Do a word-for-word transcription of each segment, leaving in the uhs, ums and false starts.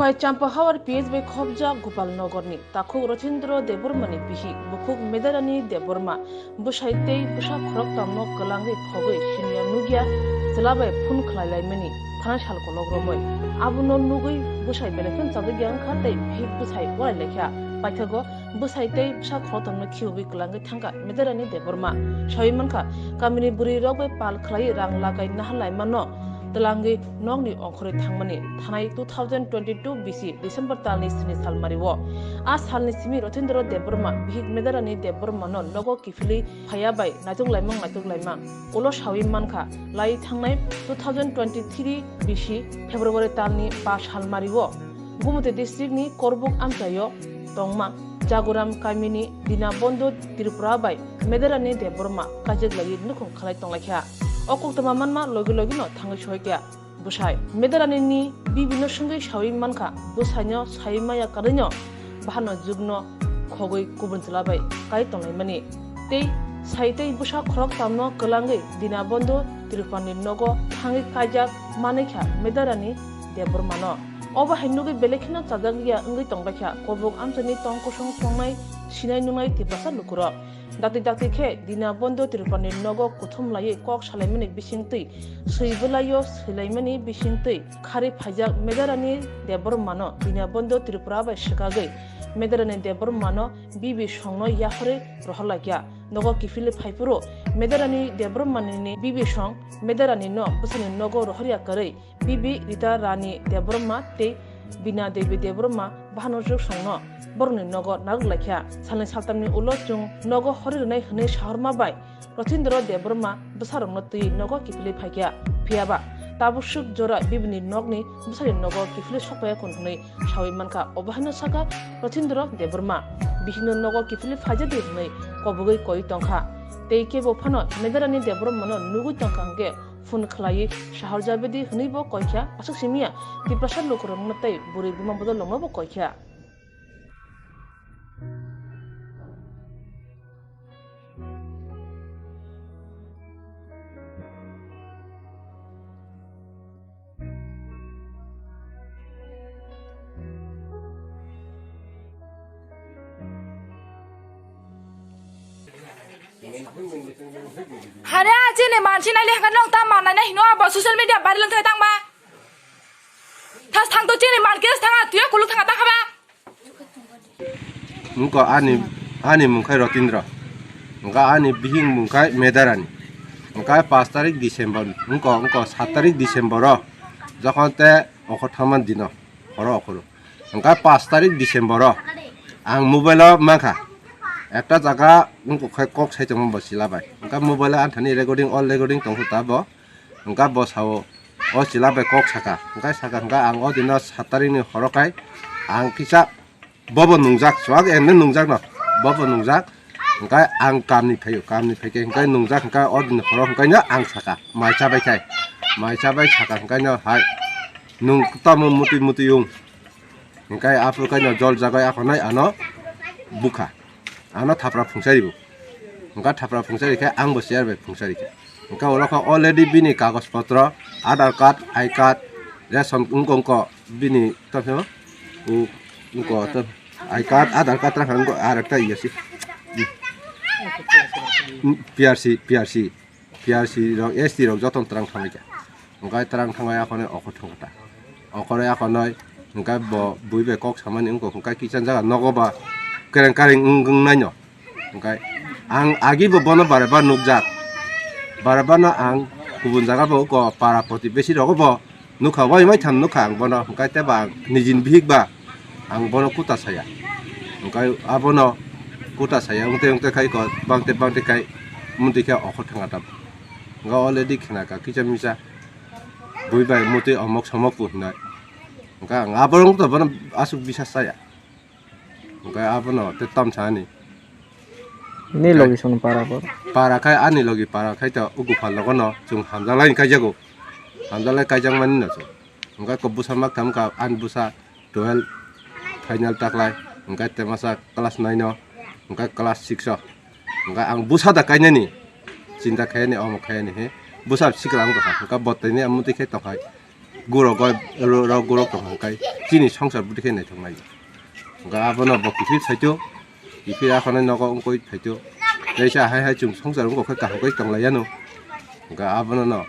Bai Champahawar P H bai khobjak Gopal Nogorni takhuk Rotindra Debbarmani bihik bukhuk Medarani Debbarma bwsai tei bwsa khoroktamno kwlangwi khogwi siniya nukya chwla bai phone khlai laimani thanai sal kolok romwi. Abono nugwi bwsai belai kheno chajak ya wngkha tei bihik bwsai ualai laikha. Paithago bwsai tei bwsa khoroktamno khibiwi kwlangwi thangkha Medarani Debbarma. Sawi mankha, kamini bwrwi rok bai pal khlai rang lagai naharlai mano twlangwi nokni ongkhorwi thangmani thanai two thousand twenty-two bisi December talni sini salmario. A salni simi Rotindra Debbarma bihik Medarani Debbarmano nogo kiphilwi phaiya bai naituk laimang naituk laimang. Ulo sawi mankha, lai thangnai two thousand twenty-three bisi February talni ba salmario. Gumoti district ni Korbuk amchaio tongma Jagoram kamini Dinabondo Tripura bai Medarani Debbarma kaijaklaiwi nukhung khlai tonglaikha. O koktwma manma logi logino thangwi sohikha bwsai. Medarani ni bibi no swngwi sawi mankha, bwsaino sawi maya kwrwino bahano jugno khogwi kubun chwla bai kai tonglaimani. Tei sai tei bwsa khoroktamno kwlangwi Dinabondo Tripurani nogo thangwi kaijak manwi kha Medarani Debbarmano. Obo hai nugwi belai kheno chajak ya wngwi tongbaikha Korbuk amchaini tong kosong tongnai sinai nungnai Tiprasa lukurok. Dakti dakti khe Dinabondo Tripurani nogo kuthum laiwi kok salaimani bisingtwi, swi bwlaio swilaimani bisingtwi kharwi phaijak Medarani Debbarmano Dinabondo Tripura bai swkagwi Medarani Debbarmano bibi songno yaphari rohorlaikha. Nogo kiphilwi phaiphuru Medarani Debbarmani bibi song Medarani no bwsani nogo rohorya kwrwi bibi Rita Rani Debbarma tei Bina Devi Debbarma bahano jwk songno borokni nogo narwk laikha. Salni saltamni ulo chwng nogo horwi rwnai hwnwi sahorma bai Rotindra Debbarma bwsarokno twi nogo kiphilwi phaikha. Phiyaba tabuk swk jora bibini nokni bwsani nogo kiphilwi sokphaikha hwnwi sawi mankha. Obo haino sakha Rotindra Debbarma bihikno nogo kiphilwi phaijadi hwnwi kobogwi koi tongkha. Tei kebo phano Medarani Debbarmano nugwi tongkha hwnkhe phone khlaiwi sahorjabidi hwnwibo koikha, aswk simiya Tiprasa lukurokno tei bwrwi buma bodolroknobo koikha. Hare, chini mansi nai le hakan long tam manai na hino abo social media viral thai tang ba. Thas thang to chini man kes thang a tuya kuluk thang a ta khaba. Wngkha ani, ani mung khai Rotindra. Wngkha ani bihik mung khai Medarani. Wngkha pash tarik December, wngkha, wngkha sat tarik December o. Jokhon te okhor thangman dino, horo okhoro. Wngkha pash tarik December o. Ang mobile o mankha. Ekta jaga wngkha khai kok sai tongma bo chwla bai. Wngkha mobile o anthani recording, all recording tongkha ta bo. Wngkha bo sao, o chwla bai kok saka. Wngkha saka, wngkha ang o dino sat tarik ni horo khai ang kisa bobo nungjak, chuak ende nungjak no. Bobo nungjak. Wngkha ang kamni phaio, kamni phaikhe wngkha nungjak, wngkha o dino horo wngkha no ang saka. Mai chabai khai. Mai chabai saka wngkha no hai. Nung tamo mutui mutui wng. Wngkha aphuru khai no jol jagai akhonai ano bukha. Ano thapra phungsari bo. Wngkha thapra phungsari khe ang bo chair bai phungsari khe. Wngkha oro kha already bini kagoj potro, Aadhaar card, I card, ration wngko wngko bini tamo u wngko to I card, Aadhaar card rakha wngko ar ekta iya si. Hmm. P R C, P R C. P R C rok, S T rok jotono twrang thangwi kha. Wngkha twrang thangwi akhonai okhor thangkha ta. Okhoroi akhonoi wngkha bo bui bai kok samani wngkha, wngkha kichang jaga nogo ba kereng kareng wng, wng naino. Wngkha ang agi bo bono bare bar nukjak. Bare barno ang kubun jaga bo wngkha para protibesi rogo bo nukha, wai mai tham nukha ang bono, hwnkhe tei ba ang nijini bihik ba ang bono kuta saya. Hwnkhe abono kuta saya, wngte wngte khai ko bangte bangte khai muntui khe okhor thangkha ta. Hwnkhe already khna kha kisa misa bui bai mutui omok somok bo hwnwi. Hwnkhe ang abono wngtong bono aswk bisas saya. Hwnkhe abono tei tamsa ani. Ni logi song para bo. Para khai ani logi para khai to ugu phalno chwng hamjak lai kaijago. Hamjak lai kaijak mani no chwng. Hwnkhe ko bwsa mak tham kha ani bwsa twelve final taklai. Hwnkhe te masa class nine o. Hwnkhe class six o. Hwnkhe ang bwsa da kainani. Chinta khaiyani omo khaiyani he. Bwsa sikla wng tongkha. Hwnkhe bo tini amtwi khe tongkhai. guro goi ro guro tong hwnkhe chini songsar bwtwi khe naithok nai. Hwnkhe abono bo kiphil saito, kiphil akhonai nogo wngkoi phaito. Teisa hai hai chwng songsar wngkha khe kaham khe tong lai yano. Hwnkhe abono no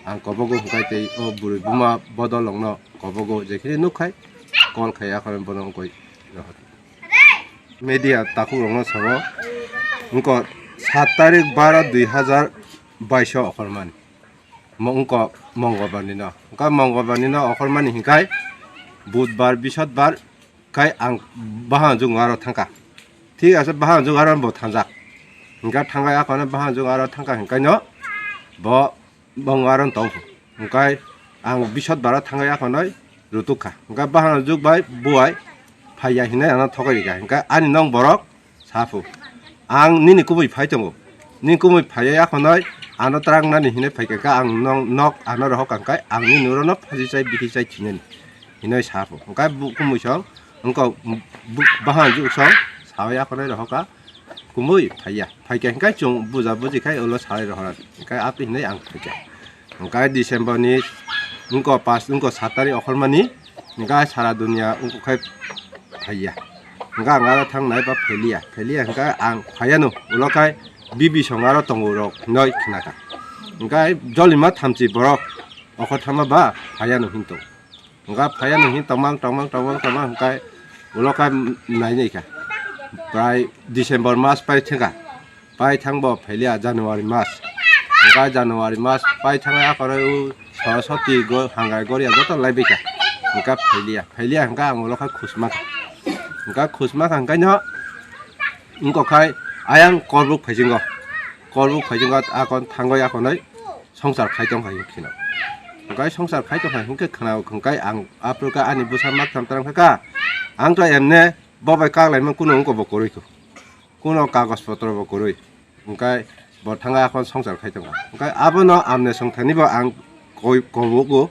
ang kobogo hwnkhe tei o bwrwi buma bodol rokno kobogo jekhini nuk khai call khai akhonai bono wngkoi rohor. Media takhuk rokno sabo wngkha sat tarik baro dui hazar baiso okhormani. Mo wngkha Mongolbar ni no. Wngkha Mongolbar ni no okhormani hwnkhe Budbar, Bisotbar khai ang bahan jung aro thangkha. Thik ase bahan jung aro bo thangjak. Hwnkhe thangkha akhonai bahan jung aro thangkha hwnkhe no bo Bo wng aro tong kho. Hwnkhe ang Bisotbaro thangwi akhonai rutuk kha. Hwnkhe bahan jug bai buai phaiya hinwi ano thogwi rikha. Hwnkhe ani nong borok sa phu. Ang nini kubui phai tongo. Nini kubui phaiya akhonai ano twrangnani hinwi phaikha. Hwnkhe ang nong nok ano rohor kha hwnkhe ang nini urono phaji chai bikhi chai thinani hinwi sa phu. Hwnkhe bu kumui song wngkha bu-, bahan jug song sawi akhonai rohor kha. Kumui phaiya. Phaikha hwnkhe chwng buja buji khai ulo salai rohor. Hwnkhe aphi hinwi ang phaikha. Hwnkhe December ni wngkha pas, wngkha sat tarik okhormani, hwnkhe sara dunia wngkha khai phaiya. Hwnkhe ang aro thang nai ba phailiya. Phailiya hwnkhe ang phaiya no ulo khai bibi song aro tongo rok hinwi khnakha. Hwnkhe jolima thamchi borok okhorthama ba phaiya no hinto. Hwnkha phaiya no hin tongmang, tongmang, tongmang, tongmang hwnkhe ulo kha nainai kha. Prai December mas pai thangkha. Pai thangbo phailiya January mas. Hwnkha January mas pai thangkha akhoroi u Saraswati go hangai goria joto laibaikha. Hwnkha phailiya. Phailiya hwnkha ang ulo kha khusma kha. Hwnkha khusma kha hwnkhe no wngkha khai ayang korbuk phaijingo. Korbuk phaijingo akon thangoi akonoi songsar khai tong khai kheno. Hwnkhe songsar khai tong khai hwnkhe khna hwnkhe ang aphuru khe ani bwsa maktham twrang kha kha. Ang to emne bo bai kak laimang kuno wngkha bo kwrwi kho. Kuno kagoj potro bo kwrwi. Hwnkhe bo thangkha akhon songsar khai tong kha. Hwnkhe abono amne songthani bo ang koi kobugo.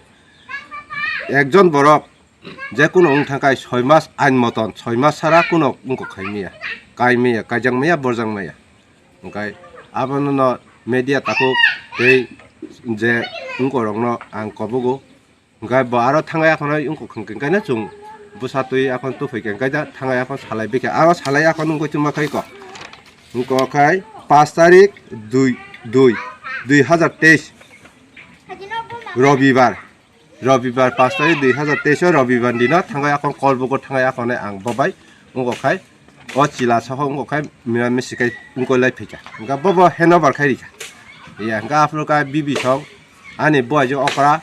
Ekjon borok je kuno wng thangkha soi mas ain moton, soi mas sara kuno wngkha khai maya. Kai maya, kaijak maya, borjak maya. Hwnkhe abono no media takhuk tei je wngkorokno ang kobogo. Hwnkhe bo aro thangai akhonai wngkha hwnkhe no chwng bwsa twi akhon tufai kha hwnkhe da thangai akhon salai bikha. Aro salai akhon wngwi tongma khai kok. Wngkha khai pas tarik dui, dui, dui hazar teis Robibar. Robibar pas tarik dui hazar teis o Robibar dino thangai akhon Kolbugo thangai akhonai ang bobai wngkha khai o chila soho wngkha khai mira misi khai wngkha lai phaikha. Hwnkhe bobo handover khai rikha. Ya hwnkhe aphuru kha bibi song ani buaijwk okra,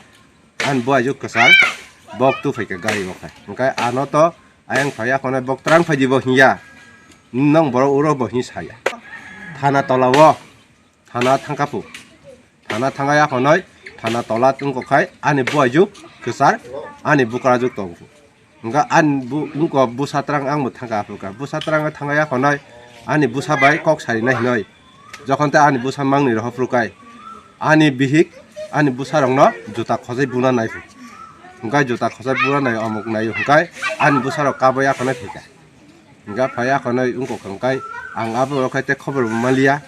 ani buaijwk kwchar bok tufai kha gari o khai. Hwnkhe ano to ayang phai akhonai bok twrang phai di bo hinya. Nong borok uro bo hin saya. Thana tola o. Thana thangkha phu. Thana thangai akhonoi thana tola tungkha khai ani buaijwk kwchar ani bukrajwk tongkha. Hwnkha ani bu-, wngkha bwsa twrang ang bo thangkha aphuru kha. Bwsa twrang thangai akhonoi ani bwsa bai kok sarinai hinoi. Jokhon tei ani bwsa mangni rohor phuru khai ani bihik ani bwsa rokno juta khojai buna nai phu. Hwnkha juta khojai buna nai omuk nai hwnkha ani bwsa rok kabui akhonoi phaikha. Hwnkha phai akhonoi wngkha hwnkha ang abo rok khai tei khobor bo maliya.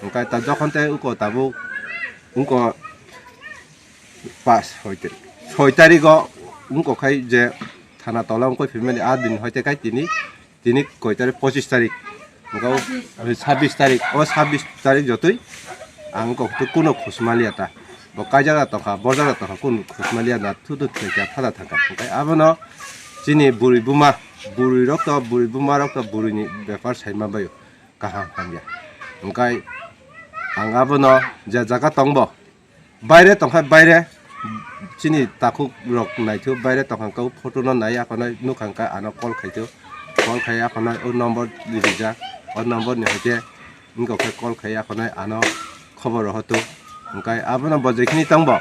Hwnkhe ta jokhon tei wngkha tabuk wngkha pas soi tarik, soi tarik o wngkha khai je thana tola wngkha phimani a din hoite khai tini, tini koi tarik, pochis tarik, wngkha o sabis tarik, o sabis tarik jotoi ang wngkha kuno khusmaliya ta. Bo kaijak tongkha, bojak tongkha, kun khusmaliya na thu thu thwikha thada thangkha. Hwnkhe abono chini bwrwi buma, bwrwi rok to, bwrwi buma rok to bwrwini bepar saima baio kaham hamya. Hwnkhe ang abono je jaga tongbo, baire tongkha baire chini takhuk rok naithu baire tongkha kau photo no nai akhonai nukha hwnkhe ano call khaithu, call khai akhonai o number rijak, o number ni hoite wngkha khe call khai akhonai ano khobor rohotu. Hwnkhe abono bo jekhini tongbo,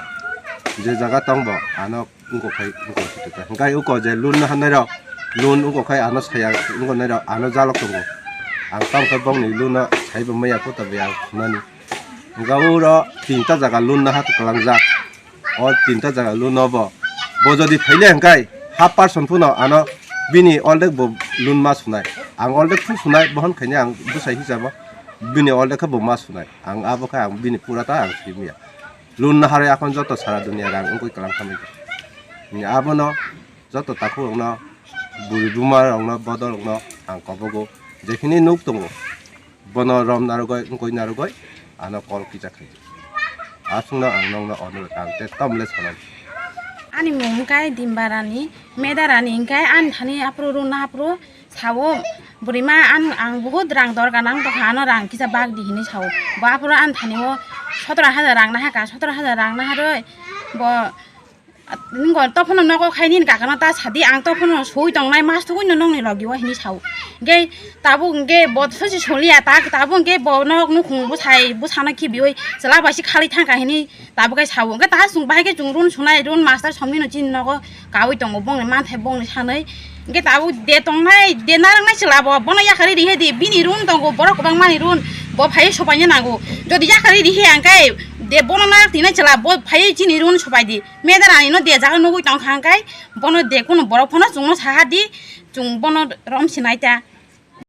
je jaga tongbo ano wngkha khai wngkha khai. Hwnkhe uko je loan no hanai rok, loan wngkha khai ano saya wngkha nai rok ano jalok tongo. Ang tamo khe bokni loan no saibo maya kota bai ang khunani. Hwnkhe uro tinta jaga loan no ha kwlangjak. O tinta jaga loan no bo, bo jodi phaile hwnkhe half percent phano ano bini already bo loan ma sunai. Ang already full sunai, bohon khaini ang bwsai hisabo bini already khe bo ma sunai. Ang abo khe ang bini pura ta ang simiya. Loan no harwi akhon joto sara dunia rang wngwi kwlang khamwi. Abono joto takhuk rokno, bwrwi buma rokno, bodol rokno ang kobogo, jekhini nuk tongo, bono rom narwgwi, wngwi narwgwi ano call kisa khaidi. Aswkno ang nokno onurot ang tei tamle sanani. Ani mung wngkha Dimbarani, Medarani, hwnkhe ani thani aphuru rwna aphuru sao, "Bwrwima, ang, ang buhut rang dorkar nang tongkha, ano rang kisa bak di," hinwi sao. Bo aphuru ani thani o sotoro hajar rang nahakha, sotoro hajar rang naharwi bo Nung tophono nogo khai nini kakano ta sadi, ang tophono sui tongnai, mas tugui no nongni logi o hinwi sao. Hingke tabuk hingke bo sosi soliya ta, tabuk hingke bo nok nukhung bwsai, bwsano khibiui chwla bai se khalai thangkha hinwi tabuk khe sao. Hingke ta chwng bahai khe chwng run sunai, run master somni no chini nogo kaui tongo, bongni manthai bongni sanwi. Hingke tabuk de tongnai, de narwknai chwla bo, bono yakarwi rihe di, bini run tongo, borok kwbangmani run, bo phaiwi sopaina nango. Jodi yakarwi rihe ang khe de bono narak tinai chwla, bo phaiwi chini run sopai di. Medarani no de jaga nugui tong kha hwnkhe bono de kunu borok phano chwngno saha di, chwng bono rom sinai ta.